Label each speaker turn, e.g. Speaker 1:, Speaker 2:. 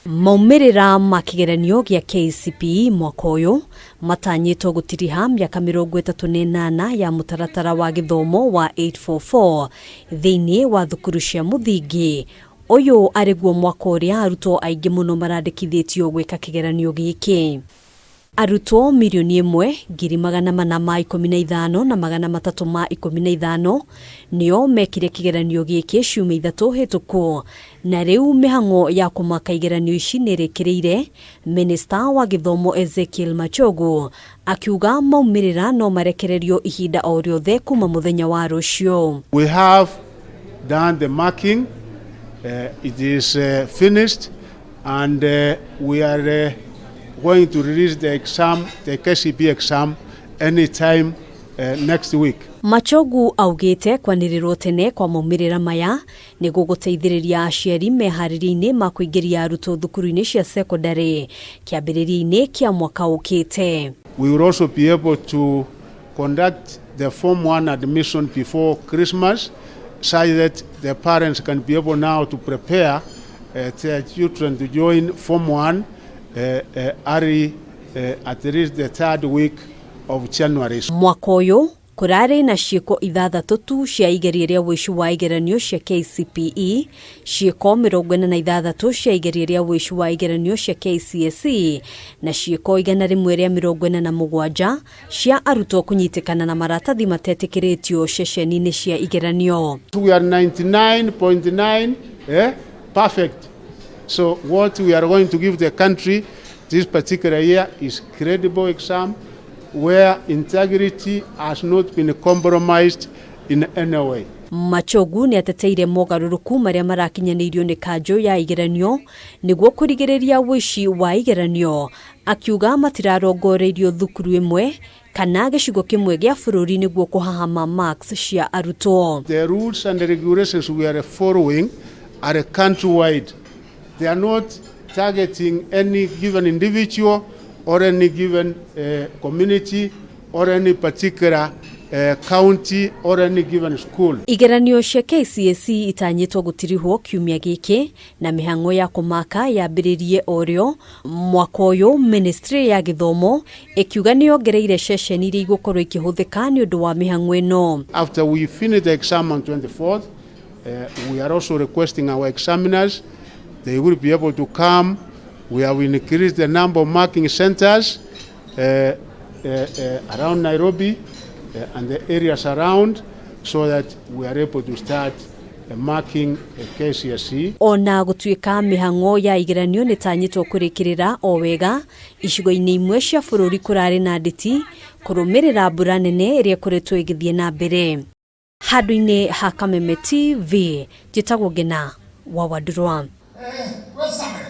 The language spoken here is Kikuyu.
Speaker 1: Maumĩrĩra ma kĩgeranio gĩa KCPE mwaka ũyũ matanyĩtwo gũtiriha mĩaka 38 ya mũtaratara wa gĩthomo wa 844 thĩinĩ wa thukuru cia mũthingi. Ũyũ arĩ guo mwaka ũrĩa arutwo aingĩ mũno marandĩkithĩtio gwĩka kĩgeranio gĩkĩ. Arutwo 1,415,315 nĩo mekire kĩgeranio gĩkĩ ciumia 3 hĩtũku, na rĩu mĩhang'o ya kũmaka igeranio ici nĩ ĩrĩkĩrĩire. Minista wa gĩthomo Ezekiel Machogu akiuga maumĩrĩra no marekererio ihinda o rĩothe kuma mũthenya wa rũciũ.
Speaker 2: We have done the marking, it is finished, and we are going to release the exam, the KCPE exam, anytime next week.
Speaker 1: Machogu augĩte kwanĩrĩrwo tene kwa maumĩrĩra maya nĩ gũgũteithĩrĩria aciari meharĩria-inĩ ma kũingĩria arutwo thukuru-inĩ cia sekondarĩ kĩambĩrĩria-inĩ kĩa mwaka ũkĩte.
Speaker 2: We will also be able to conduct the Form 1 admission before Christmas, such that the parents can be able now to prepare their children to join Form 1 early, at least the third week of January.
Speaker 1: Mwaka ũyũ kũrarĩ na ciĩko 6 tu cia igeria rĩa ũici wa igeranio cia KCPE, ciĩko 46 cia igeria rĩa ũici wa igeranio cia KCSE na ciĩko 147 cia arutwo kũnyitĩkana na maratathi matetĩkĩrĩtio ceceni-inĩ cia igeranio.
Speaker 2: We are 99.9 perfect. So what we are going to give the country this particular year is credible exam where integrity has not been compromised in any way.
Speaker 1: Machogu nĩ ateteire mogarũrũku marĩa marakinyanĩirio nĩ kanjũ ya igeranio nĩguo kũrigĩrĩria ũici wa igeranio, akiuga matirarongoreirio thukuru ĩmwe kana gĩcigo kĩmwe gĩa bũrũri nĩguo kũhahama marks cia arutwo.
Speaker 2: The rules and the regulations we are following are countrywide. They are not targeting any given individual or any given community or any particular county or any given school.
Speaker 1: Igeranio cia KCSE itanyĩtwo gũtirihwo kiumia gĩkĩ na mĩhang'o ya kũmaka yambĩrĩrie o rĩo. Mwaka ũyũ Ministry ya gĩthomo ĩkiuga nĩ yongereire ceceni iria igũkorwo ikĩhũthĩka nĩ ũndũ wa mĩhang'o ĩno.
Speaker 2: After we finish the exam on 24th, we are also requesting our examiners, they will be able to come. We have increased the number of marking centers around Nairobi and the areas around, so that we are able to start marking KCSE.
Speaker 1: Ona gũtuĩka mĩhang'o ya igeranio nĩ tanyĩtwo kũrĩkĩrĩra o wega, icigo-inĩ imwe cia bũrũri kũrarĩ na nditi kũrũmĩrĩra mbura nene ĩrĩa ĩkoretwo ĩgĩthiĩ na mbere. Handũ-inĩ ha Kameme TV, njĩtagwo Ngena wa Wandurwa.
Speaker 3: We Samuel.